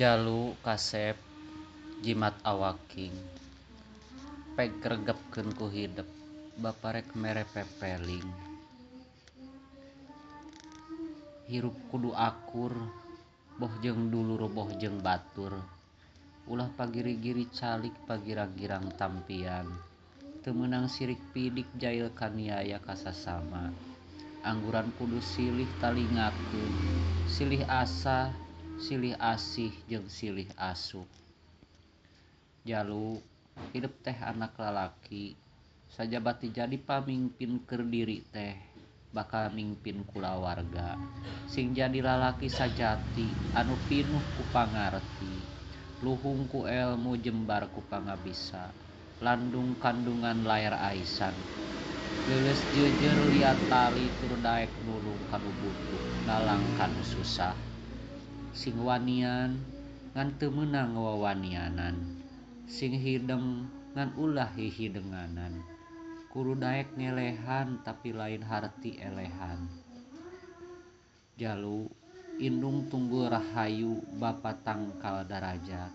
Jalu kasep jimat awaking peg regepkeun ku hidep bapa rek mere pepeling. Hirup kudu akur boh jeung dulur boh jeung batur, ulah pagiri-giri calik pagirang-girang tampian, teu meunang sirik pidik jail kaniaya ka sasama. Angguran kudu silih talingakeun, silih asah, silih asih jeung silih asuh. Jalu hidep teh anak lalaki sajabati jadi pamingpin keur diri teh bakal mingpin kulawarga. Sing jadi lalaki sajati anu pinuh ku pangarti, luhung ku elmu jembar ku pangabisa, landung kandungan laer aisan. Leuleus jeujeur liat tali tur daek nulung kanu butuh nalang kanu susah. Sing wanian ngan teu meunang wawanianan, sing hideng ngan ulah hihidenganan. Kudu daek ngelehan tapi lain harti elehan. Jalu indung tunggul rahayu bapa tangkal darajat,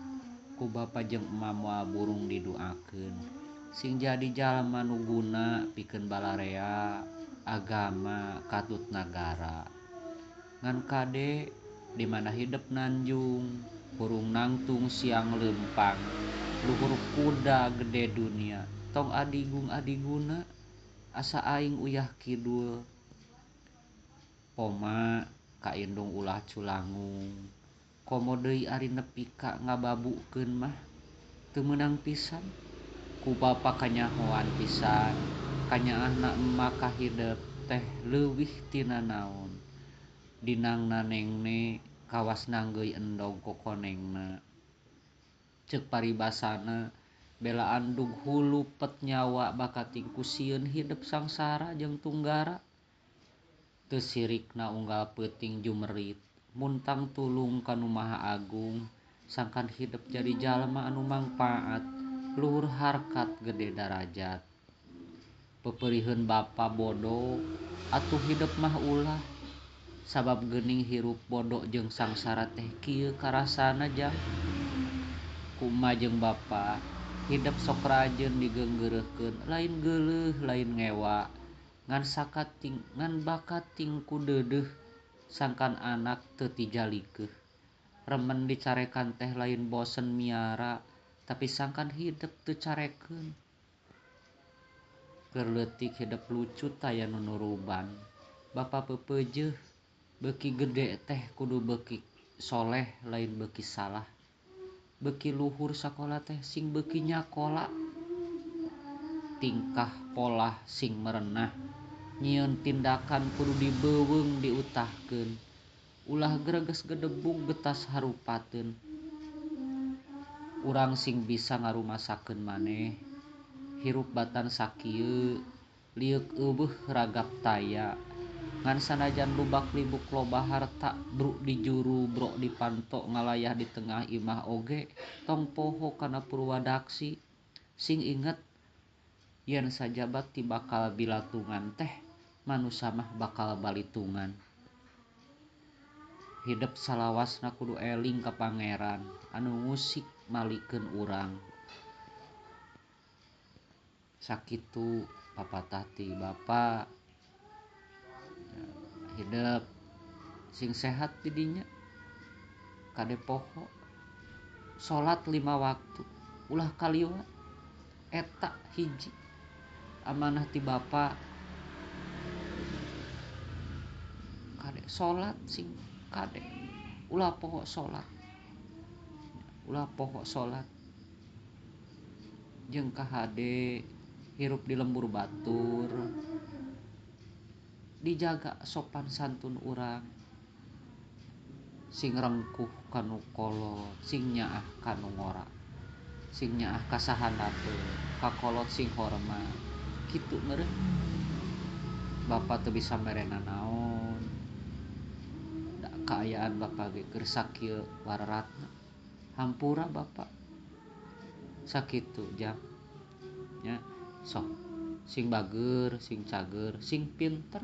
ku bapa jeung ema moal burung diduakeun. Sing jadi jalma nu guna pikeun balarea, agama, katut nagara. Ngan kade di mana hidep nanjung, hurung nangtung siang leumpang, luhur kuda gede dunia, tong adigung adiguna, asa aing uyah kidul. Poma ka indung ulah culangung, komo deui ari nepi ka ngababukeun mah teu meunang pisan. Ku bapa kanyahoan pisan, kanyaahna emak ka hidep teh leuwih tina naon. Dinangna nengne kawas nanggeui endog kokonengna. Ceuk paribasana bela andug hulu pet nyawa bakating ku sieun hidep sangsara jeung tunggara. Teu sirikna unggal peuting jumerit, muntang tulung ka Nu Maha Agung, sangkan hidep jadi jalma anu mangpaat, luhur harkat gede darajat. Peperiheun bapa bodo atuh hidep mah ulah, sabab geuning hirup bodo jeung sangsara teh kieu karasana jang. Ku ema jeung bapa hidep sok rajeun digeunggeureuhkeun, lain geuleuh lain ngewa, ngan sakating ngan bakating ku deudeuh sangkan anak teu tijalikeuh. Remen dicarekan teh lain bosen miara, tapi sangkan hidep teu carekeun. Keur leutik hidep lucu taya nu nuruban. Bapa peupeujeuh beuki gede teh kudu beuki soleh lain beuki salah. Beuki luhur sakola teh sing beuki nyakola. Tingkah polah sing merenah, nyieun tindakan kudu dibeuweung diutahkeun. Ulah greges gedebug getas harupateun. Urang sing bisa ngarumasakeun maneh, hirup batan sakieu, lieuk euweuh ragap taya. Ngan sanajan lubak libuk loba harta, bruk di juru, brok di panto, ngalayah di tengah imah oge, tong poho kana purwadaksi. Sing inget yen sajabat ti bakal bilatungan teh, manusa mah bakal balitungan. Hidep salawasna kudu eling ka Pangeran anu ngusik malikeun urang. Sakitu papatah ti bapa. Hidep sing sehat di dinya, kade poho salat 5 waktu ulah kaliwat. Eta hiji amanah ti bapa, kade salat sing kade ulah poho salat, ulah poho salat. Jeung kahade hirup di lembur batur, dijaga sopan santun urang, sing rengkuh kanu kolot, sing nyaah kanu ngora, sing nyaah ka sahandapeun, ka kolot sing hormat. Kitu meureun bapa teu bisa merena naon, da kaayaan bapa ge keur sakieu wararatna. Hampura bapa sakitu jang nya. Sok sing bager, sing cager, sing pinter.